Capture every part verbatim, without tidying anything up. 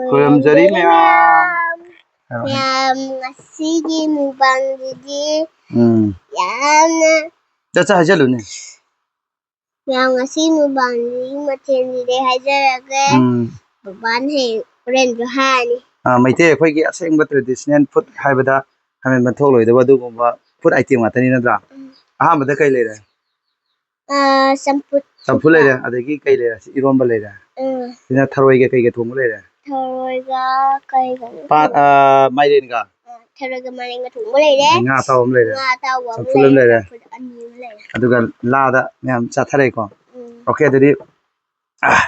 ꯈꯨꯔꯨꯝꯖꯔꯤ ꯃꯌꯥꯝ꯫ ꯃꯌꯥꯝ, ꯉꯁꯤꯒꯤ ꯃꯨꯛꯕꯥꯡꯁꯤꯗꯤ ꯎꯝ꯫ ꯌꯥꯝꯅ ꯆꯠ ꯆꯠ ꯍꯥꯏꯖꯜꯂꯨꯅꯦ꯫ ꯃꯌꯥꯝ, ꯉꯁꯤ ꯃꯨꯛꯕꯥꯡꯁꯤꯒꯤ ꯃꯊꯦꯜꯁꯤꯗꯤ ꯍꯥꯏꯖꯔꯒꯦ꯫ ꯎꯝ꯫ ꯕꯕꯥꯅ ꯍꯌꯦꯡ ꯍꯣꯔꯦꯟꯁꯨ ꯍꯥꯏꯔꯅꯤ꯫ ꯑꯥ, ꯃꯩꯇꯩ ꯑꯩꯈꯣꯏꯒꯤ ꯑꯁꯦꯡꯕ traditional food ꯍꯥꯏꯕꯗ ꯍꯥꯃꯦꯟ ꯃꯟꯊꯣꯛꯂꯣꯏꯗꯕ ꯑꯗꯨꯒꯨꯝꯕ food item ꯉꯥꯛꯇꯅꯤ ꯅꯠꯇ꯭ꯔꯥ? ꯎꯝ꯫ ꯑꯍꯥꯟꯕꯗ ꯀꯩ ꯂꯩꯔꯦ? ꯑꯥ, ꯆꯝꯐꯨꯠ꯫ ꯆꯝꯐꯨꯠ ꯂꯩꯔꯦ, ꯑꯗꯒꯤ ꯀꯩ ꯂꯩꯔꯦ? ꯏꯔꯣꯝꯕ ꯂꯩꯔꯦ꯫ ꯎꯝ꯫ ꯁꯤꯅ ꯊꯔꯣꯏꯒ ꯀꯩꯒ ꯊꯣꯡꯕ ꯂꯩꯔꯦ? ꯊꯔꯣꯏꯒ ꯀꯩꯒ ꯄꯥ-, ꯑꯥ, ꯃꯥꯏꯔꯦꯟꯒ? ꯑꯥ, ꯊꯔꯣꯏꯒ ꯃꯥꯏꯔꯦꯟꯒ ꯊꯣꯡꯕ ꯂꯩꯔꯦ꯫ ꯉꯥ ꯑꯇꯥꯎꯕ ꯑꯃ ꯂꯩꯔꯦ꯫ ꯉꯥ ꯑꯇꯥꯎꯕ ꯑꯃ ꯆꯝꯐꯨꯠ ꯑꯃ ꯂꯩꯔꯦ꯫ ꯂꯩꯔꯦ꯫ ꯆꯝꯐꯨꯠ ꯑꯅꯤ ꯑꯃ ꯂꯩꯔꯦ꯫ ꯑꯗꯨꯒ ꯂꯥꯗ ꯃꯌꯥꯝ ꯆꯥꯊꯔꯦꯀꯣ꯫ ꯎꯝ꯫ OK, ꯑꯗꯨꯗꯤ, ꯑꯥ,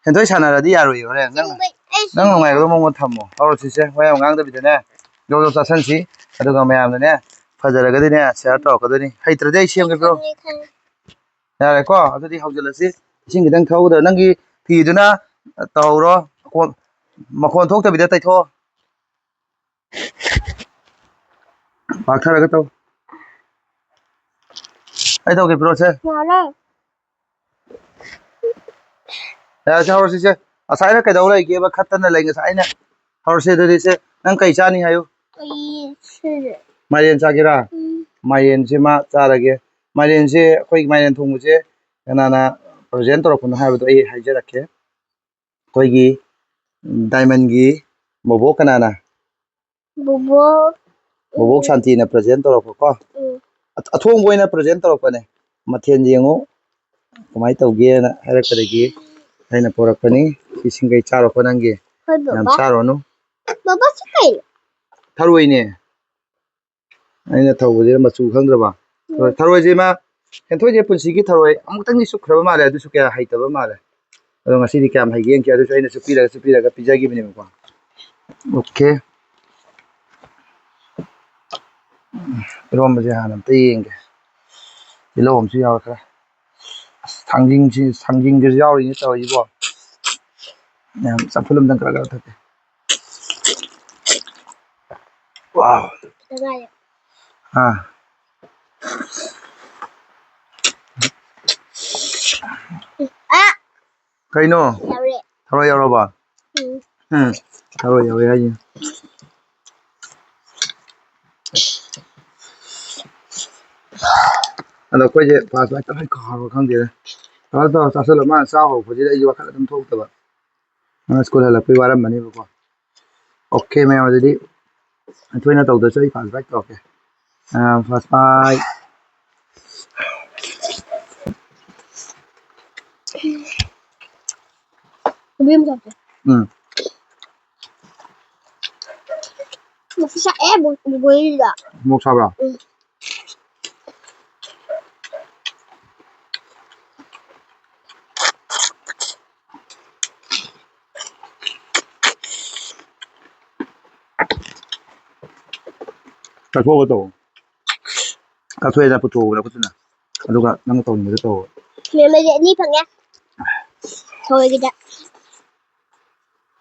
ꯍꯦꯟꯊꯣꯏ ꯁꯥꯟꯅꯔꯗꯤ ꯌꯥꯔꯣꯏꯌꯦ ꯍꯣꯔꯦꯟ꯫ ꯅꯪ, ꯑꯁꯦꯡꯕꯩ, ꯑꯩ ꯅꯪ ꯅꯨꯡꯉꯥꯏꯒꯗꯕ ꯃꯑꯣꯡꯗ ꯊꯝꯃꯣ꯫ ꯍꯧꯔꯁꯤꯁꯦ, ꯋꯥ ꯌꯥꯝ ꯉꯥꯡꯗꯕꯤꯗꯅꯦ꯫ Job job ꯆꯥꯁꯟꯁꯤ꯫ ꯑꯗꯨꯒ ꯃꯌꯥꯝꯅꯅꯦ, ꯐꯖꯔꯒꯗꯤꯅꯦ, share ꯇꯧꯔꯛꯀꯗꯣꯏꯅꯤ꯫ ꯍꯩꯇ꯭ꯔꯗꯤ ꯑꯩ ꯁꯦꯝꯒꯦ, ꯄꯤꯔꯛꯑꯣ꯫ ꯈꯪꯉꯦ, ꯈꯪꯉꯦ꯫ ꯌꯥꯔꯦꯀꯣ? ꯑꯗꯨꯗꯤ ꯍꯧꯖꯤꯜꯂꯁꯤ꯫ ꯏꯁꯤꯡ ꯈꯤꯇꯪ ꯊꯛꯎꯗ꯫ ꯅꯪꯒꯤ ꯐꯤꯗꯨꯅ ꯇꯧꯍꯧꯔꯣ꯫ ꯃꯈꯣꯟ, ꯃꯈꯣꯟ ꯊꯣꯛꯇꯕꯤꯗ ꯇꯩꯊꯣꯛꯑꯣ꯫ ꯄꯥꯛꯊꯔꯒ ꯇꯧ꯫ ꯑꯩ ꯇꯧꯒꯦ, ꯄꯤꯔꯛꯑꯣꯁꯦ꯫ ꯌꯥꯔꯦ꯫ ꯌꯥꯔꯦꯁꯦ, ꯍꯧꯔꯁꯤꯁꯦ꯫ ꯉꯁꯥꯏꯅ ꯀꯩꯗꯧ ꯂꯩꯒꯦꯕ? ꯈꯠꯇꯅ ꯂꯩ ꯉꯁꯥꯏꯅ꯫ ꯍꯧꯔꯁꯦ ꯑꯗꯨꯗꯤ ꯁꯦ꯫ ꯅꯪ ꯀꯩ ꯆꯥꯅꯤ ꯍꯥꯏꯌꯨ? ꯑꯩ ꯁꯤꯁꯦ꯫ ꯃꯥꯏꯔꯦꯟ ꯆꯥꯒꯦꯔꯥ? ꯎꯝ꯫ ꯃꯥꯏꯔꯦꯟꯁꯦ ꯃꯥ ꯆꯥꯔꯒꯦ꯫ ꯃꯥꯏꯔꯦꯟꯁꯦ, ꯑꯩꯈꯣꯏꯒꯤ ꯃꯥꯏꯔꯦꯟ ꯊꯣꯡꯕꯁꯦ ꯀꯅꯥꯅ present ꯇꯧꯔꯛꯄꯅꯣ ꯍꯥꯏꯕꯗꯣ ꯑꯩ ꯍꯥꯏꯖꯔꯛꯀꯦ꯫ ꯑꯩꯈꯣꯏꯒꯤ Diamondꯒꯤ ꯕꯣꯕꯣꯛ ꯀꯅꯥꯅ? ꯕꯣꯕꯣꯛ꯫ ꯕꯣꯕꯣꯛ ꯁꯥꯟꯇꯤꯅ present ꯇꯧꯔꯛꯄꯀꯣ꯫ ꯎꯝ꯫ ꯑ-, ꯑꯊꯣꯡꯕ ꯑꯣꯏꯅ present ꯇꯧꯔꯛꯄꯅꯦ꯫ ꯃꯊꯦꯜ ꯌꯦꯡꯉꯨ ꯀꯃꯥꯏꯅ ꯇꯧꯒꯦꯅ ꯍꯥꯏꯔꯛꯄꯗꯒꯤ ꯑꯩꯅ ꯄꯣꯔꯛꯄꯅꯤ꯫ ꯁꯤꯁꯤꯡꯈꯩ ꯆꯥꯔꯣꯀꯣ ꯅꯪꯒꯤ꯫ ꯍꯣꯏ, ꯌꯥꯝ ꯕꯕꯥ꯫ ꯆꯥꯔꯨꯔꯅꯨ꯫ ꯕꯕꯥ, ꯁꯤ ꯀꯩꯅꯣ? ꯊꯔꯣꯏꯅꯦ꯫ ꯑꯩꯅ ꯊꯧꯕꯁꯤꯗ ꯃꯆꯨ ꯈꯪꯗ꯭ꯔꯕ? ꯎꯝ꯫ ꯊꯔꯣꯏꯁꯦ ꯃꯥ, ꯍꯦꯟꯊꯣꯏꯁꯦ ꯄꯨꯟꯁꯤꯒꯤ ꯊꯔꯣꯏ ꯑꯃꯨꯛꯇꯪꯗꯤ ꯆꯨꯞꯈ꯭ꯔꯕ ꯃꯥꯜꯂꯦ, ꯑꯗꯨꯁꯨ ꯀꯌꯥ ꯍꯩꯇꯕ ꯃꯥꯜꯂꯦ꯫ ꯑꯗꯣ ꯉꯁꯤꯗꯤ ꯀꯌꯥꯝ ꯍꯩꯒꯦ ꯌꯦꯡꯁꯤ꯫ ꯑꯗꯨꯁꯨ ꯑꯩꯅ ꯆꯨꯞꯄꯤꯔꯒ, ꯆꯨꯞꯄꯤꯔꯒ ꯄꯤꯖꯈꯤꯕꯅꯦꯕꯀꯣ꯫ OK꯫ ꯏꯔꯣꯝꯕꯁꯦ ꯍꯥꯟꯅ ꯑꯝꯇ ꯌꯦꯡꯒꯦ꯫ ꯇꯤꯜꯍꯧ ꯑꯃꯁꯨ ꯌꯥꯎꯔꯦ ꯈꯔ꯫ ꯑꯁ, ꯊꯥꯡꯖꯤꯡꯁꯤ, ꯊꯥꯡꯖꯤꯡꯁꯤꯁꯨ ꯌꯥꯎꯔꯤꯅꯦ ꯇꯧꯔꯤꯁꯤꯕꯣ꯫ ꯃꯌꯥꯝ ꯆꯝꯐꯨꯠ ꯑꯝꯇꯪ ꯈꯔ ꯈꯔ ꯊꯛꯀꯦ꯫ Wow꯫ ꯀꯗꯥꯏꯗ? ꯑꯥ꯫ ꯑꯥ! ꯀꯩꯅꯣ? ꯌꯥꯎꯔꯦ꯫ ꯊꯔꯣꯏ ꯌꯥꯎꯔꯕ? ꯎꯝ꯫ ꯎꯝ꯫ ꯊꯔꯣꯏ ꯌꯥꯎꯔꯦ ꯍꯥꯏꯁꯦ꯫ ꯑꯗꯣ ꯑꯩꯈꯣꯏꯁꯦ ꯐꯥꯁ ꯐꯥꯏꯠ ꯇꯧꯔ ꯀꯥꯎꯔꯕ ꯈꯪꯗꯦꯗ꯫ ꯇꯧꯔ ꯇꯧꯔ ꯆꯥꯁꯤꯜꯂꯣ꯫ ꯃꯥꯅ ꯆꯥ ꯍꯧꯔꯛꯄꯁꯤꯗ ꯑꯩꯁꯨ ꯋꯥꯈꯜ ꯑꯗꯨꯝ ꯊꯣꯛꯇꯕ꯫ ꯅꯪ ꯁ꯭ꯀꯨꯜ ꯍꯜꯂꯛꯄꯩ ꯋꯥꯔꯝꯃꯅꯦꯕꯀꯣ꯫ ꯑꯣꯀꯦ ꯃꯌꯥꯝ, ꯑꯗꯨꯗꯤ ꯑꯩꯈꯣꯏꯅ ꯇꯧꯗ꯭ꯔꯁꯨ ꯑꯩ ꯐꯥꯁ ꯐꯥꯏꯠ ꯇꯧꯔꯛꯀꯦ꯫ ꯑ, ꯐꯥꯁ ꯐꯥꯏꯠ꯫ ꯎꯝ꯫ ꯃꯁꯤ ꯁꯥꯏ, ꯑꯦ, ꯕꯣ-, ꯕꯣꯏꯂꯤꯗ꯫ ꯃꯣꯔꯣꯛ ꯁꯥꯕ꯭ꯔꯥ? ꯎꯝ꯫ ꯀꯠꯊꯣꯛꯑꯒ ꯇꯧ꯫ ꯀꯠꯊꯣꯛꯑꯦꯗꯅ, ꯄꯨꯊꯣꯛꯑꯣ ꯅꯈꯨꯠꯇꯨꯅ꯫ ꯑꯗꯨꯒ ꯅꯪꯅ ꯇꯧꯅꯤꯡꯕꯗꯣ ꯇꯧꯑꯣ꯫ ꯃꯦꯝ, ꯑꯩꯗꯤ ꯑꯅꯤ ꯐꯪꯉꯦ꯫ ꯊꯔꯣꯏꯒꯤꯗ꯫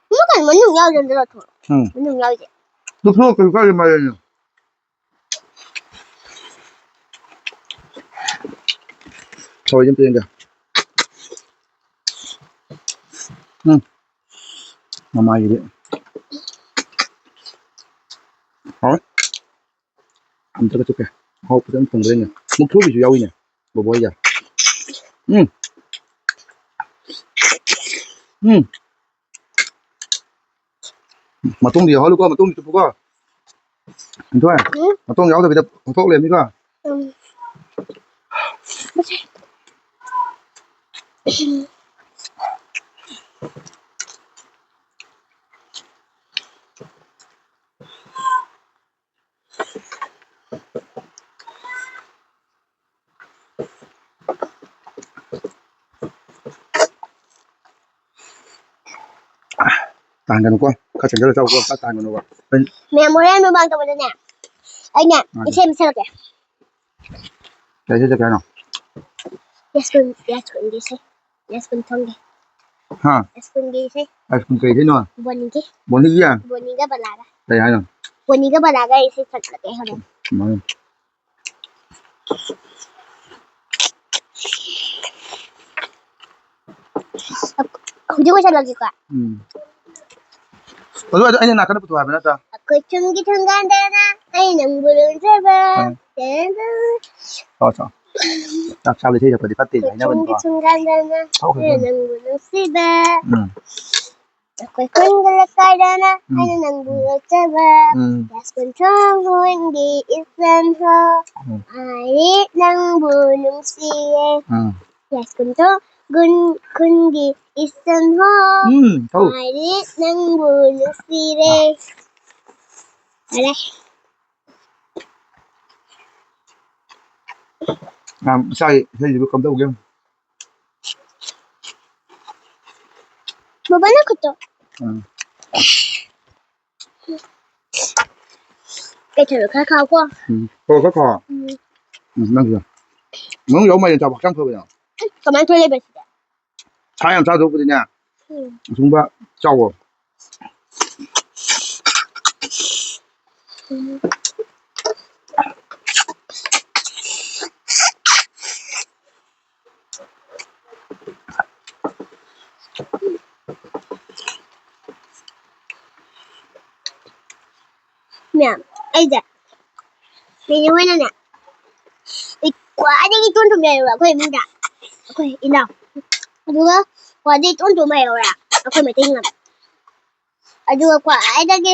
ꯃꯅꯨꯡ ꯀꯩꯅꯣ, ꯃꯅꯨꯡ ꯌꯥꯎꯗꯦ, ꯑꯝꯇ ꯂꯧꯊꯣꯛꯑꯣ꯫ ꯎꯝ꯫ ꯃꯅꯨꯡ ꯌꯥꯎꯗꯦ꯫ ꯂꯧꯊꯣꯛꯑꯣ, ꯀꯩꯁꯨ ꯀꯥꯏꯗꯦ, ꯃꯥꯏꯔꯦꯟꯅ꯫ ꯊꯔꯣꯏꯁꯦ ꯑꯝꯇ ꯌꯦꯡꯒꯦ꯫ ꯎꯝ꯫ ꯃꯃꯥꯏꯒꯤꯗꯤ꯫ ꯍꯥꯎꯋꯦ꯫ ꯑꯝꯇꯒ ꯆꯨꯞꯀꯦ꯫ ꯑꯍꯥꯎ ꯐꯖꯅ ꯊꯣꯡꯗꯣꯏꯅꯦ꯫ ꯃꯨꯛꯊ꯭ꯔꯨꯕꯤꯁꯨ ꯌꯥꯎꯏꯅꯦ, ꯕꯣꯕꯣ ꯍꯣꯏꯒꯤ꯫ ꯎꯝ꯫ ꯎꯝ꯫ ꯃꯇꯨꯡꯗꯤ ꯌꯥꯎꯍꯜꯂꯨꯀꯣ, ꯃꯇꯨꯡꯗꯤ ꯆꯨꯞꯄꯨꯀꯣ꯫ ꯂꯤꯟꯊꯣꯏ, ꯎꯝ? ꯃꯇꯨꯡ ꯌꯥꯎꯗꯕꯤꯗ ꯄꯪꯊꯣꯛ ꯂꯩꯔꯝꯅꯤꯀꯣ꯫ ꯎꯝ꯫ ꯇꯥꯍꯟꯒꯅꯨꯀꯣ꯫ ꯈꯔ ꯆꯪꯁꯤꯜꯂ ꯆꯥꯎꯀꯣ꯫ ꯈꯔ ꯇꯥꯍꯟꯒꯅꯨꯕ꯫ ꯃꯦꯝ, ꯍꯣꯔꯦꯟ ꯃꯃꯥꯡ ꯇꯧꯕꯗꯅꯦ, ꯑꯩꯅ ꯃꯥꯅꯦ꯫ ꯏꯁꯩ ꯑꯃ ꯁꯛꯂꯛꯀꯦ꯫ ꯀꯩ ꯏꯁꯩ ꯁꯛꯀꯦ ꯍꯥꯏꯅꯣ? ꯌꯥꯏꯁ꯭ꯀꯨꯜ, ꯌꯥꯏꯁ꯭ꯀꯨꯜꯒꯤ ꯏꯁꯩ꯫ ꯌꯥꯏꯁ꯭ꯀꯨꯜ ꯊꯣꯡꯒꯤ꯫ ꯍꯥ? ꯌꯥꯏꯁ꯭ꯀꯨꯜꯒꯤ ꯏꯁꯩ꯫ ꯌꯥꯏꯁ꯭ꯀꯨꯜ ꯀꯩ ꯏꯁꯩꯅꯣ? ꯕꯣꯅꯤꯒꯤ꯫ ꯕꯣꯅꯤꯒꯤ? ꯕꯣꯅꯤꯒ ꯕꯂꯥꯒ꯫ ꯀꯩ ꯍꯥꯏꯅꯣ? ꯕꯣꯅꯤꯒ ꯕꯂꯥꯒ ꯏꯁꯩ ꯁꯛꯂꯛꯀꯦ ꯍꯣꯔꯦꯟ꯫ ꯃꯥꯅꯦ꯫ ꯍꯧꯖꯤꯛ ꯑꯣꯏꯁꯜꯂꯒꯦꯀꯣ꯫ ꯎꯝ꯫ ꯑꯗꯨ ꯑꯗꯨ ꯑꯩꯅ ꯅꯥꯀꯟꯗ ꯄꯨꯊꯣꯛ ꯍꯥꯏꯕ ꯅꯠꯇ꯭ꯔꯥ? ꯑꯩꯈꯣꯏ ꯈꯨꯟꯒꯤ ꯊꯣꯡꯒꯥꯟꯗꯅ ꯑꯩ ꯅꯪꯕꯨ ꯂꯣꯟꯖꯕ꯫ ꯑꯥ꯫ Ten ten. ꯆꯥꯎ, ꯆꯥꯎ꯫ ꯆꯥꯛ ꯆꯥꯕꯗ ꯏꯁꯩ ꯁꯛꯄꯗꯤ ꯐꯠꯇꯦ ꯑꯩꯈꯣꯏ ꯈꯨꯟꯒꯤ ꯍꯥꯏꯅꯕꯅꯤꯀꯣ꯫ ꯊꯣꯡꯒꯥꯟꯗꯅ ꯊꯣꯛꯈ꯭ꯔꯦ ꯑꯩꯅ ꯑꯗꯨꯝ꯫ ꯅꯪꯕꯨ ꯅꯨꯡꯁꯤꯕ꯫ ꯎꯝ꯫ ꯑꯩꯈꯣꯏ ꯈꯨꯟꯒꯤ ꯂꯩꯀꯥꯏꯗꯅ ꯎꯝ꯫ ꯑꯩꯅ ꯅꯪꯕꯨ ꯂꯣꯟꯖꯕ꯫ ꯎꯝ꯫ ꯌꯥꯏꯁꯀꯨꯟ ꯊꯣꯡ ꯍꯣꯏꯒꯤ ꯏꯆꯟ ꯍꯣ꯫ ꯎꯝ꯫ ꯑꯩ ꯅꯪꯕꯨ ꯅꯨꯡꯁꯤꯌꯦ꯫ ꯎꯝ꯫ ꯌꯥꯏꯁꯀꯨꯟ ꯊꯣꯡ ꯒꯨꯟ ꯈꯨꯟꯒꯤ ꯏꯆꯟ ꯍꯣ꯫ ꯎꯝ, ꯊꯧ꯫ ꯑꯩ ꯅꯪꯕꯨ ꯅꯨꯡꯁꯤꯔꯦ꯫ ꯐꯔꯦ꯫ ꯌꯥꯝ ꯏꯁꯥꯒꯤ ꯏꯁꯩꯁꯤꯕꯨ ꯀꯝꯗꯧꯒꯦ? ꯕꯕꯥ ꯅꯪ ꯈꯨꯠꯇꯣ꯫ ꯎꯝ꯫ ꯀꯩꯊꯦꯜ ꯈꯔ ꯈꯥꯎꯀꯣ꯫ ꯎꯝ꯫ ꯍꯣ, ꯈꯔ ꯈꯥꯎ꯫ ꯎꯝ꯫ ꯎꯝ, ꯅꯪꯁꯨ꯫ ꯃꯅꯨꯡ ꯌꯥꯎ ꯃꯥꯏꯔꯦꯟ ꯆꯥꯕ ꯍꯛꯆꯥꯡ ꯐꯕꯅꯦ꯫ ꯀꯃꯥꯏꯅ ꯊꯣꯛꯑꯦ ꯂꯩꯕꯁꯤꯗꯤ? ꯁꯥ ꯌꯥꯝ ꯆꯥꯗꯧꯕꯗꯤꯅꯦ꯫ ꯎꯝ꯫ ꯑꯊꯨꯝꯕ ꯆꯥꯎꯋꯣ꯫ ꯎꯝ꯫ ꯃꯌꯥꯝ, ꯑꯩꯁꯦ ꯃꯤꯅꯤ ꯍꯣꯏꯅꯅꯦ, ꯑꯩ ꯈ꯭ꯋꯥꯏꯗꯒꯤ ꯏꯇꯣꯟ ꯇꯣꯟꯕ ꯌꯥꯏꯌꯦꯕ ꯑꯩꯈꯣꯏ ꯏꯃꯨꯡꯗ, ꯑꯩꯈꯣꯏ ꯏꯅꯥꯎ꯫ ꯑꯗꯨꯒ ꯈ꯭ꯋꯥꯏꯗꯒꯤ ꯏꯇꯣꯟ ꯇꯣꯟꯕ ꯌꯥꯏꯌꯦꯕ ꯑꯩꯈꯣꯏ ꯃꯩꯇꯩ ꯏꯃꯨꯡꯗ꯫ ꯑꯗꯨꯒ ꯈ꯭ꯋꯥꯏꯗꯒꯤ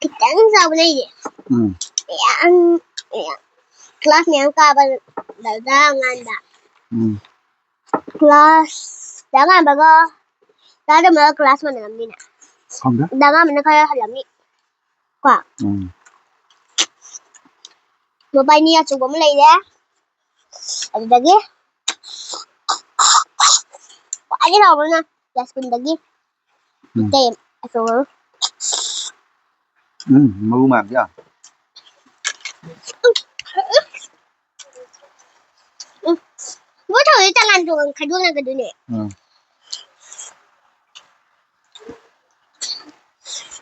ꯈꯤꯇꯪ ꯆꯥꯎꯕ ꯂꯩꯌꯦ꯫ ꯎꯝ꯫ ꯌꯥꯝ, ꯌꯥꯝ class ꯃꯌꯥꯝ ꯀꯥꯕ ꯗꯥ ꯑꯉꯥꯟꯕ꯫ ꯎꯝ꯫ Class ꯗꯥ ꯑꯉꯥꯟꯕꯒ ꯗꯥ ꯑꯉꯥꯟꯕꯒ class ꯃꯥꯟꯅꯔꯝꯅꯤꯅꯦ꯫ ꯈꯪꯗꯦ꯫ ꯗꯥ ꯑꯉꯥꯟꯕꯅ ꯈꯔ ꯍꯜꯂꯝꯅꯤ꯫ ꯀꯣ? ꯎꯝ꯫ ꯃꯕꯥꯏꯅꯤ ꯑꯆꯧꯕ ꯑꯃ ꯂꯩꯔꯦ꯫ ꯑꯗꯨꯗꯒꯤ ꯈ꯭ꯋꯥꯏꯗꯒꯤ ꯆꯥꯎꯕꯅ class ꯀꯨꯟꯗꯒꯤ ꯎꯝ꯫ ꯏꯇꯩ ꯑꯆꯧꯕ ꯑꯃ꯫ ꯎꯝ, ꯃꯔꯨ ꯃꯌꯥꯝꯁꯦ ꯌꯥꯝ꯫ ꯎꯝ꯫ ꯃꯣꯏ ꯇꯧꯔꯤꯁꯦ ꯇꯉꯥꯟ ꯇꯣꯉꯥꯟ ꯈꯥꯏꯗꯣꯛꯅꯒꯗꯣꯏꯅꯦ꯫ ꯎꯝ꯫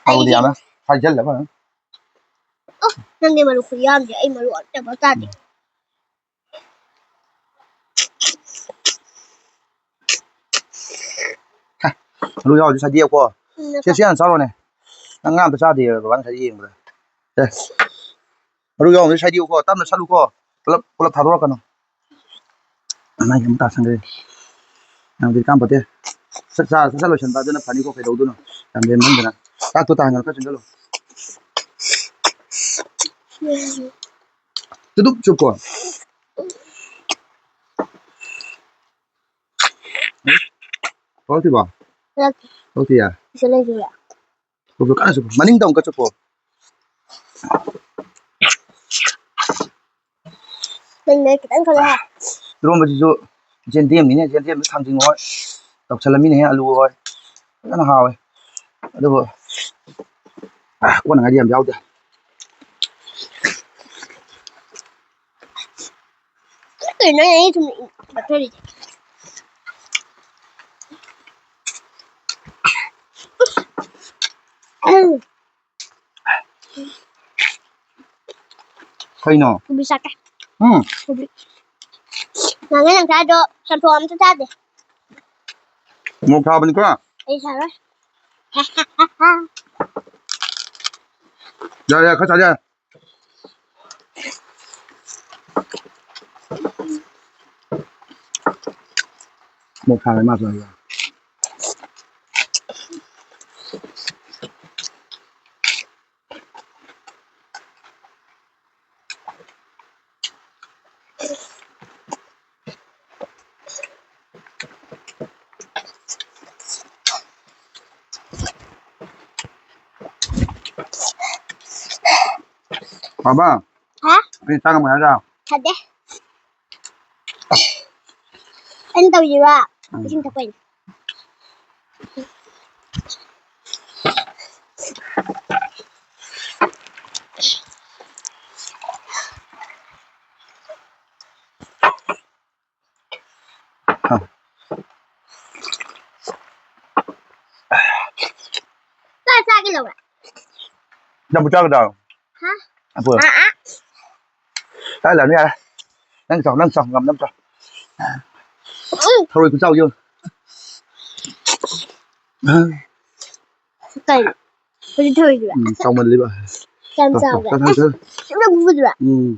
ꯑꯩꯗꯤ ꯌꯥꯝꯅ ꯍꯥꯏꯖꯜꯂꯕ꯫ ꯑꯣ, ꯅꯪꯗꯤ ꯃꯔꯨ ꯈꯨꯌꯥꯝꯁꯦ, ꯑꯩ ꯃꯔꯨ ꯑꯝꯇꯐꯥꯎ ꯆꯥꯗꯦ꯫ ꯎꯝ꯫ ꯃꯔꯨ ꯌꯥꯎꯔꯗꯤ ꯁꯥꯏꯗꯦꯛꯑꯣꯀꯣ꯫ ꯎꯝ, ꯁꯦ, ꯁꯤ ꯍꯥꯟꯅ ꯆꯥꯔꯣꯅꯦ꯫ ꯅꯪ ꯉꯥ ꯑꯝꯇ ꯆꯥꯗꯦ ꯕꯕꯥ ꯉꯁꯥꯏ ꯌꯦꯡꯕꯗ꯫ ꯁꯦ꯫ ꯃꯔꯨ ꯌꯥꯎꯔꯗꯤ ꯁꯥꯏꯗꯦꯛꯑꯣꯀꯣ꯫ ꯇꯞꯅ ꯁꯠꯂꯨꯀꯣ꯫ ꯄꯨꯂꯞ, ꯄꯨꯂꯞ ꯊꯥꯗꯣꯔꯛꯀꯅꯨ꯫ ꯃꯥꯏꯁꯦ ꯑꯃꯨꯛ ꯇꯥꯁꯟꯈ꯭ꯔꯦ꯫ ꯅꯪꯗꯤ ꯀꯥꯟꯄꯣꯠꯇꯦ꯫ ꯁꯠ ꯆꯥ, ꯁꯠ ꯁꯠ ꯂꯣꯏꯁꯟꯕ ꯑꯗꯨꯅ ꯐꯅꯤꯀꯣ꯫ ꯀꯩꯗꯧꯗꯣꯏꯅꯣ? ꯌꯥꯝ ꯂꯦꯝꯃꯟꯗꯅ꯫ ꯆꯥꯛꯇꯣ ꯇꯥꯍꯟꯒꯅꯨ, ꯈꯔ ꯆꯪꯁꯜꯂꯨ꯫ ꯇꯨꯗꯨꯞ ꯆꯨꯞꯄꯣ꯫ ꯊꯣꯛꯂꯛꯇ꯭ꯔꯤꯕꯣ? ꯊꯣꯛꯂꯛꯇꯦ꯫ ꯊꯣꯛꯂꯛꯇꯤꯌꯦ? ꯁꯤꯗ ꯂꯩꯔꯤꯌꯦ꯫ ꯆꯨꯞꯄꯣ, ꯀꯟꯅ ꯆꯨꯞꯄꯣ꯫ ꯃꯅꯤꯡꯗ ꯑꯃꯨꯛꯀ ꯆꯨꯞꯄꯣ꯫ ꯅꯪꯅ ꯈꯤꯇꯪ ꯈꯜꯂꯣ ꯍꯥ꯫ ꯏꯔꯣꯝꯕꯁꯤꯁꯨ ꯖꯦꯟꯗꯦꯝꯅꯤꯅꯦ, ꯖꯦꯟꯗꯦꯝꯗꯨ ꯊꯥꯡꯖꯤꯡ ꯍꯣꯏ ꯇꯧꯁꯜꯂꯝꯃꯤꯅꯦꯍꯦ, ꯑꯂꯨ ꯍꯣꯏ꯫ ꯐꯖꯅ ꯍꯥꯎꯋꯦ꯫ ꯑꯗꯨꯕꯨ, ꯑ, ꯀꯣꯟꯅꯉꯥꯏꯗꯤ ꯌꯥꯝ ꯌꯥꯎꯗꯦ꯫ ꯀꯩꯅꯣ ꯑꯩ ꯁꯨꯝ ꯆꯠꯊꯔꯤꯁꯦ? ꯀꯩꯅꯣ? ꯀꯣꯕꯤ ꯆꯥꯒꯦ꯫ ꯎꯝ꯫ ꯀꯣꯕꯤ꯫ ꯅꯪꯒ ꯅꯪ ꯆꯥꯗꯣ ꯆꯝꯊꯣꯡ ꯑꯝꯇ ꯆꯥꯗꯦ꯫ ꯃꯣꯔꯣꯛ ꯁꯥꯕꯅꯤꯀꯣ? ꯑꯩ ꯁꯥꯔꯣꯏ꯫ ꯌꯥꯔꯦ, ꯌꯥꯔꯦ, ꯈꯔ ꯆꯥꯖꯦ꯫ ꯃꯣꯔꯣꯛ ꯁꯥꯔꯦ ꯃꯥꯁꯨ ꯍꯥꯏꯕ꯫ ꯃꯥꯃ, ꯍꯥ? ꯑꯩ ꯆꯥꯛ ꯑꯃ ꯍꯥꯏꯔ? ꯊꯛꯀꯦ꯫ ꯑꯩꯅ ꯇꯧꯔꯤꯕ ꯎꯝ꯫ ꯏꯁꯤꯡ ꯊꯛꯄꯩꯅꯦ꯫ ꯆꯥꯛ ꯆꯥꯒꯦ ꯂꯧꯔ꯫ ꯅꯪꯕꯨ ꯆꯥꯒꯗ꯭ꯔꯣ? ꯍꯥ? ꯑꯄꯨ꯫ ꯑꯥ, ꯑꯥ꯫ ꯆꯥ ꯂꯥꯛꯅꯨ ꯌꯥꯔꯦ꯫ ꯅꯪ ꯆꯥꯎ, ꯅꯪ ꯆꯥꯎ, ꯉꯝꯅꯕ ꯆꯥꯎ꯫ ꯎꯝ꯫ ꯊꯔꯣꯏ ꯈꯨꯆꯥꯎ ꯌꯦꯡꯉꯨ꯫ ꯀꯩꯅꯣ? ꯍꯧꯖꯤꯛ ꯊꯣꯏꯗꯨꯔꯥ? ꯎꯝ, ꯆꯥꯎꯃꯜꯂꯤꯕ꯫ ꯀꯌꯥꯝ ꯆꯥꯎꯒꯦ? ꯆꯥꯎ, ꯆꯥꯎ, ꯆꯥꯎ, ꯆꯥꯎ꯫ ꯁꯤꯗ ꯎꯕꯗꯨꯔꯥ? ꯎꯝ꯫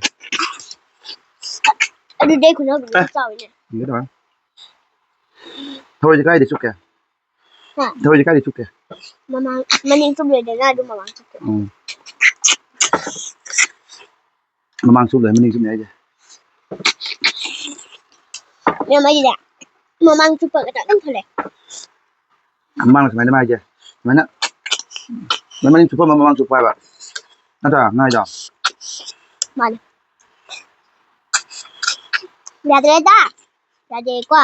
ꯑꯗꯨꯗꯤ ꯑꯩ ꯈꯨꯅꯥꯎꯕꯤꯗꯨꯅ ꯑꯦ꯫ ꯆꯥꯎꯋꯤꯅꯦ꯫ ꯌꯦꯡꯒꯦ ꯇꯧꯔꯦ꯫ ꯊꯔꯣꯏꯁꯦ ꯀꯥꯏꯗ ꯆꯨꯞꯀꯦ? ꯍꯥ? ꯊꯔꯣꯏꯁꯦ ꯀꯥꯏꯗ ꯆꯨꯞꯀꯦ? ꯃꯃꯥꯡ, ꯃꯅꯤꯡ ꯆꯨꯞꯂꯣꯏꯗꯅ ꯑꯗꯨꯝ ꯃꯃꯥꯡ ꯆꯨꯞꯀꯦ꯫ ꯎꯝ꯫ ꯃꯃꯥꯡ ꯆꯨꯞ ꯂꯩ, ꯃꯅꯤꯡ ꯆꯨꯞꯅꯤ ꯍꯥꯏꯁꯦ꯫ ꯃꯦꯝ, ꯑꯩꯗꯤꯅꯦ, ꯃꯃꯥꯡ ꯆꯨꯞꯄꯒ ꯑꯗꯨꯝ ꯊꯣꯛꯂꯛꯑꯦ꯫ ꯃꯃꯥꯡ ꯁꯨꯃꯥꯏꯅ ꯍꯥꯏꯁꯦ, ꯁꯨꯃꯥꯏꯅ, ꯁꯨꯃꯥꯏꯅ ꯃꯅꯤꯡ ꯆꯨꯞꯄ ꯑꯃ ꯃꯃꯥꯡ ꯆꯨꯞꯄ ꯍꯥꯏꯕ ꯅꯠꯇ꯭ꯔꯥ ꯉꯥꯏꯗꯣ? ꯃꯥꯅꯦ꯫ ꯌꯥꯗ꯭ꯔꯦꯗ꯫ ꯌꯥꯗꯦꯀꯣ꯫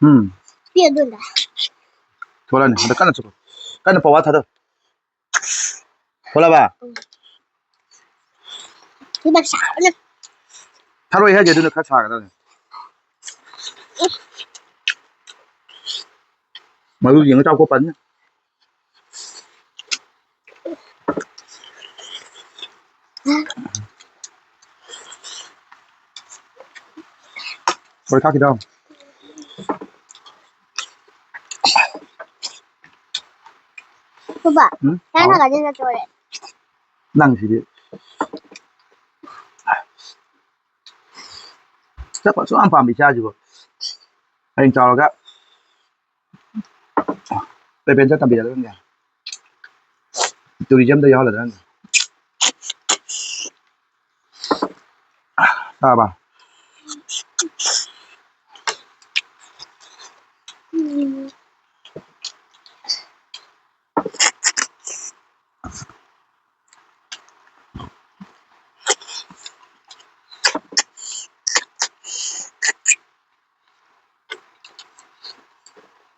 ꯎꯝ꯫ ꯊꯣꯛꯂꯛꯑꯅꯤ꯫ ꯍꯟꯗꯛ ꯀꯟꯅ ꯆꯨꯞꯄꯣ꯫ ꯀꯟꯅ ꯄꯋꯥ ꯊꯥꯗꯧ꯫ ꯊꯣꯛꯂꯛꯑꯕ? ꯎꯝ꯫ ꯊꯔꯣꯏ ꯍꯥꯏꯁꯦ ꯑꯗꯨꯅ ꯈꯔ ꯁꯥꯒꯗꯕꯅꯦ꯫ ꯃꯔꯨ ꯌꯦꯡꯉ ꯆꯥꯎꯀꯣ ꯄꯟꯅꯤ꯫ ꯍꯣꯏ, ꯈꯥꯛꯈꯤꯗꯣ꯫ ꯄꯨꯄꯥ, ꯎꯝ? ꯆꯥ ꯍꯥꯎ꯫ ꯊꯛꯀꯗꯣꯏ ꯅꯠꯇ꯭ꯔꯣ ꯍꯣꯔꯦꯟ? ꯅꯪꯁꯤꯗꯤ꯫ ꯆꯠꯄ ꯁꯨꯛꯄꯥꯝ ꯄꯥꯝꯗꯦ ꯏꯆꯥꯁꯤꯕꯨ꯫ ꯍꯌꯦꯡ ꯆꯥꯎꯔꯒ ꯄꯦꯄꯦꯟ ꯆꯠ ꯇꯝꯕꯤꯔꯗ꯭ꯔꯥ ꯈꯪꯗꯦ꯫ ꯇꯨꯔꯤꯖꯝꯗ ꯌꯥꯎꯍꯜꯂꯗ꯭ꯔꯥ ꯈꯪꯗꯦ꯫ ꯇꯥꯔꯕ?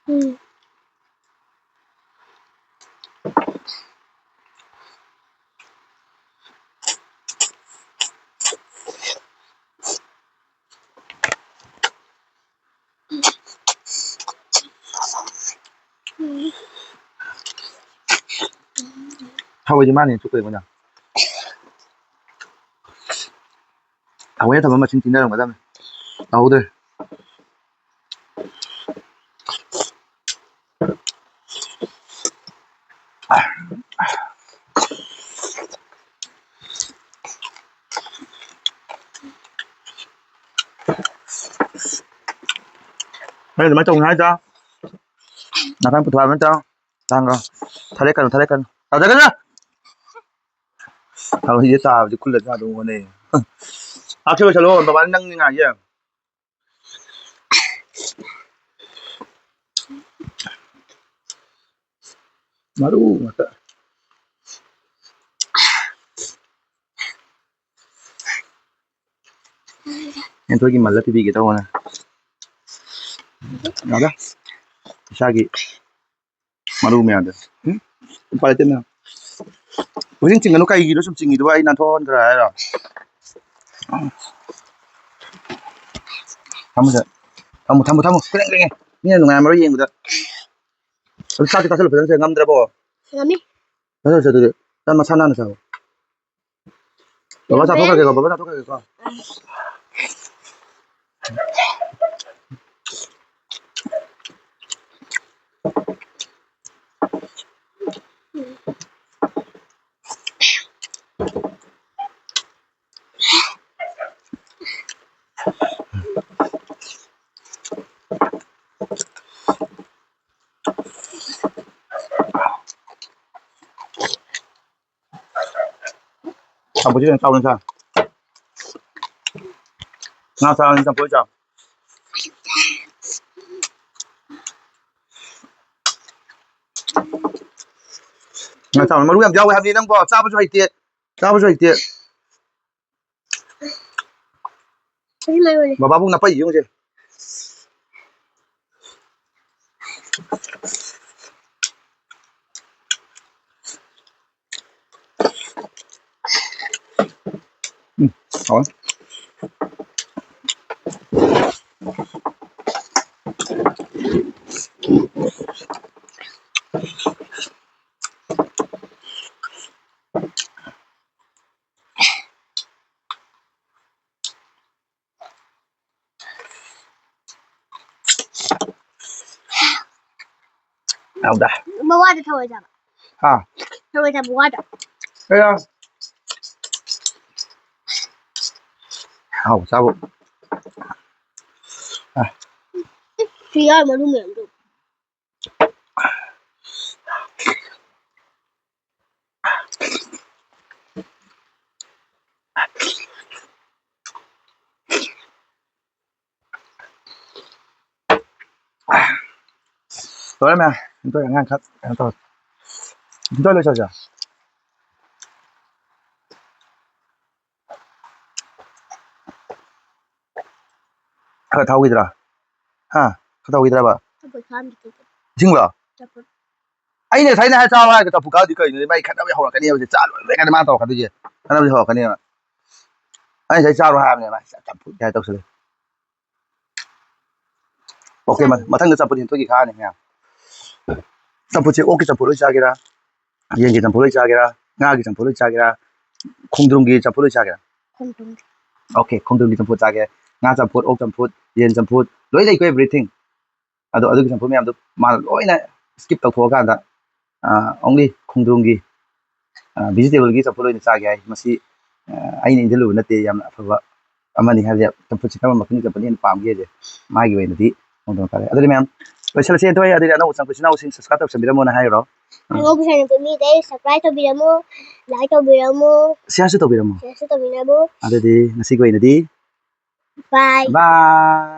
ꯎꯝ꯫ ꯊꯥꯎ ꯍꯥꯏꯗꯤ ꯃꯥꯅ ꯍꯦꯟꯅ ꯆꯨꯞꯇꯣꯏꯕ ꯅꯪ꯫ ꯊꯑꯣꯏꯅ ꯊꯝꯕ ꯃꯁꯤꯡ ꯊꯤꯅꯔꯝꯒꯗꯕꯅꯤ꯫ ꯇꯧꯍꯧꯗ꯭ꯔꯦ꯫ ꯑꯩ ꯑꯗꯨꯃꯥꯏꯅ ꯇꯧꯅꯤ ꯍꯥꯏꯗ꯫ ꯅꯥꯀꯟ ꯄꯨꯊꯣꯛꯑ ꯑꯗꯨꯃꯥꯏꯅ ꯇꯧ꯫ ꯇꯥꯡꯒ꯫ ꯊꯥꯔꯦꯛꯀꯅꯨ, ꯊꯥꯔꯦꯛꯀꯅꯨ꯫ ꯇꯥꯖꯒꯅꯨ! ꯊꯥꯎ ꯍꯤꯁꯦ ꯇꯥꯕꯗꯤ ꯈꯨꯜꯂ ꯆꯥꯗꯧ ꯍꯣꯠꯅꯩ꯫ ꯑꯥ, ꯁꯤ ꯂꯣꯏꯁꯜꯂꯣ, ꯕꯕꯥꯅ ꯅꯪꯅꯤ ꯉꯥꯏꯁꯦ꯫ ꯃꯔꯨ ꯉꯥꯛꯇ꯫ ꯍꯦꯟꯊꯣꯏꯒꯤ ꯃꯜꯂ ꯄꯤꯕꯤꯒꯦ ꯇꯧꯕꯅꯦ꯫ ꯌꯥꯗ? ꯏꯁꯥꯒꯤ ꯃꯔꯨ ꯃꯌꯥꯝꯗꯣ꯫ ꯎꯝ? ꯎꯄꯥꯏ ꯂꯩꯇꯦ ꯃꯌꯥꯝ꯫ ꯍꯧꯖꯤꯛ ꯆꯤꯡꯒꯅꯨ, ꯀꯩꯒꯤꯅꯣ ꯁꯨꯝ ꯆꯤꯡꯉꯤꯗꯨꯕꯣ? ꯑꯩ ꯅꯥꯟꯊꯣꯛꯍꯟꯗ꯭ꯔꯥ ꯍꯥꯏꯔꯣ? ꯊꯝꯃꯨꯁꯦ꯫ ꯊꯝꯃꯨ, ꯊꯝꯃꯨ, ꯊꯝꯃꯨ꯫ ꯀ꯭ꯔꯦꯡ, ꯀ꯭ꯔꯦꯡ꯫ ꯃꯤꯅ ꯅꯨꯡꯉꯥꯏꯔꯝꯃꯔꯣꯏ ꯌꯦꯡꯕꯗ꯫ ꯑꯗꯨ ꯆꯥꯛꯇꯤ ꯆꯥꯁꯤꯜꯂꯨ ꯐꯖꯅ ꯁꯦ, ꯉꯝꯗ꯭ꯔꯕꯣ? ꯉꯝꯃꯤ꯫ ꯆꯥꯁꯤꯜꯂꯨ, ꯆꯥꯁꯤꯜꯂꯨ ꯑꯗꯨꯗꯤ꯫ ꯆꯥꯛ ꯃꯁꯥ ꯅꯥꯟꯅ ꯆꯥꯎ꯫ ꯕꯕꯥ ꯆꯥꯊꯣꯛꯈ꯭ꯔꯒꯦꯀꯣ, ꯕꯕꯥ ꯆꯥꯊꯣꯛꯈ꯭ꯔꯒꯦꯀꯣ꯫ ꯆꯝꯐꯨꯠꯁꯤ ꯀꯩꯅꯣ ꯆꯥꯎꯅ ꯆꯥ꯫ ꯉꯥ ꯆꯥꯎꯅ ꯆꯝꯐꯨꯠ ꯆꯥꯎ꯫ ꯉꯥ ꯆꯥꯎꯅ ꯃꯔꯨ ꯌꯥꯝ ꯌꯥꯎꯋꯦ ꯍꯥꯏꯕꯅꯤ ꯅꯪꯕꯣ꯫ ꯆꯥꯕꯁꯨ ꯍꯩꯇꯦ꯫ ꯆꯥꯕꯁꯨ ꯍꯩꯇꯦ꯫ ꯁꯤ ꯃꯔꯨꯅꯦ꯫ ꯕꯕꯥꯕꯨ ꯅꯄꯩ ꯌꯦꯡꯉꯨꯁꯦ꯫ ꯎꯝ, ꯍꯥꯎꯋꯦ꯫ ꯌꯥꯎꯗꯦ꯫ ꯃꯋꯥꯗ ꯊꯔꯣꯏ ꯆꯥꯕ꯫ ꯍꯥ? ꯊꯔꯣꯏ ꯆꯥꯕ ꯋꯥꯗ꯫ ꯀꯌꯥ? ꯍꯥꯎ ꯆꯥꯕ꯫ ꯁꯤ ꯌꯥꯎꯔ ꯃꯔꯨ ꯃꯌꯥꯝꯗꯣ꯫ ꯂꯣꯏꯔꯦ ꯃꯌꯥꯝ꯫ ꯁꯤꯝꯇ ꯑꯉꯥꯡ ꯈꯔ ꯀꯩꯅꯣ ꯇꯧꯔꯦ꯫ ꯁꯤꯝꯇ ꯂꯣꯏꯁꯜꯂꯁꯦ꯫ ꯈꯔ ꯊꯥꯎꯈꯤꯗ꯭ꯔꯥ? ꯍꯥ? ꯈꯔ ꯊꯥꯎꯈꯤꯗ꯭ꯔꯕ? ꯆꯝꯐꯨꯠ ꯈꯥꯛꯑꯝꯗꯦ꯫ ꯏꯁꯤꯡꯂꯣ? ꯆꯝꯐꯨꯠ꯫ ꯑꯩꯅ ꯉꯁꯥꯏꯅ ꯍꯥꯏ ꯆꯥꯎ ꯍꯥꯏꯔꯒ ꯆꯝꯐꯨꯠ ꯈꯥꯛꯑꯗꯤ ꯀꯩꯅꯣ? ꯃꯥꯏ ꯈꯠꯅꯕ ꯍꯧꯔꯛꯀꯅꯤ ꯍꯧꯖꯤꯛ꯫ ꯆꯥ ꯂꯣꯏꯕ ꯉꯥꯏꯗ ꯃꯥꯅ ꯇꯧꯔꯛꯀꯗꯣꯏꯁꯦ꯫ ꯈꯠꯅꯕꯗꯤ ꯍꯧꯔꯛꯀꯅꯦꯕ꯫ ꯑꯩ ꯉꯁꯥꯏ ꯆꯥꯔꯣ ꯍꯥꯏꯕꯅꯦ, ꯃꯥ ꯆꯝꯐꯨꯠ ꯀꯥꯏ ꯇꯧꯁꯜꯂꯦ꯫ ꯑꯣꯀꯦ, ꯃ-, ꯃꯊꯪꯗ ꯆꯝꯐꯨꯠ ꯍꯦꯟꯊꯣꯛꯈꯤ ꯈꯥꯅꯤ ꯃꯌꯥꯝ꯫ ꯆꯝꯐꯨꯠꯁꯦ ꯑꯣꯛꯀꯤ ꯆꯝꯐꯨꯠ ꯂꯣꯏ ꯆꯥꯒꯦꯔꯥ? ꯌꯦꯟꯒꯤ ꯆꯝꯐꯨꯠ ꯂꯣꯏ ꯆꯥꯒꯦꯔꯥ? ꯉꯥꯒꯤ ꯆꯝꯐꯨꯠ ꯂꯣꯏ ꯆꯥꯒꯦꯔꯥ? ꯈꯣꯡꯗ꯭ꯔꯨꯝꯒꯤ ꯆꯝꯐꯨꯠ ꯂꯣꯏ ꯆꯥꯒꯦꯔꯥ? ꯈꯣꯡꯗ꯭ꯔꯨꯝꯒꯤ꯫ ꯑꯣꯀꯦ, ꯈꯣꯡꯗ꯭ꯔꯨꯝꯒꯤ ꯆꯝꯐꯨꯠ ꯆꯥꯒꯦ꯫ ꯉꯥ ꯆꯝꯐꯨꯠ, ꯑꯣꯛ ꯆꯝꯐꯨꯠ, ꯌꯦꯟ ꯆꯝꯐꯨꯠ ꯂꯣꯏ ꯂꯩꯀꯣ, everything꯫ ꯑꯗꯣ ꯑꯗꯨꯒꯤ ꯆꯝꯐꯨꯠ ꯃꯌꯥꯝꯗꯣ ꯃꯥꯅ ꯂꯣꯏꯅ skip ꯇꯧꯊꯣꯛꯑꯀꯥꯟꯗ, ꯑ, only ꯈꯣꯡꯗ꯭ꯔꯨꯝꯒꯤ, ꯑ, vegetableꯒꯤ ꯆꯝꯐꯨꯠ ꯑꯣꯏꯅ ꯆꯥꯒꯦ ꯍꯥꯏ꯫ ꯃꯁꯤ, ꯑ, ꯑꯩꯅ ꯏꯟꯖꯜꯂꯨꯕ ꯅꯠꯇꯦ, ꯌꯥꯝꯅ ꯑꯐꯕ ꯑꯃꯅꯤ꯫ ꯍꯥꯏꯕꯗꯤ ꯆꯝꯐꯨꯠꯁꯦ ꯀꯔꯝꯕ ꯃꯈꯜꯒꯤ ꯆꯝꯐꯨꯠꯅ ꯍꯦꯟꯅ ꯄꯥꯝꯒꯦꯁꯦ ꯃꯥꯒꯤ ꯑꯣꯏꯅꯗꯤ ꯈꯣꯡꯗ꯭ꯔꯨꯝ ꯐꯔꯦ꯫ ꯑꯗꯨꯗꯤ ꯃꯌꯥꯝ ꯂꯣꯏꯁꯤꯜꯂꯁꯦ꯫ ꯑꯗꯣ ꯑꯩ ꯑꯗꯨꯗꯤ ꯑꯅꯧꯕ ꯆꯪꯉꯛꯄ ꯏꯆꯤꯟ ꯏꯅꯥꯎꯁꯤꯡ subscribe ꯇꯧꯁꯟꯕꯤꯔꯝꯃꯣꯅ ꯍꯥꯏꯔꯣ? ꯑꯅꯧꯕ channel ꯃꯤꯗꯩ subscribe ꯇꯧꯕꯤꯔꯝꯃꯣ, like ꯇꯧꯕꯤꯔꯝꯃꯣ, shareꯁꯨ ꯇꯧꯕꯤꯔꯝꯃꯣ꯫ Shareꯁꯨ ꯇꯧꯕꯤꯔꯝꯃꯣ꯫ ꯑꯗꯨꯗꯤ ꯉꯁꯤꯒꯤ ꯑꯣꯏꯅꯗꯤ bye꯫ Bye꯫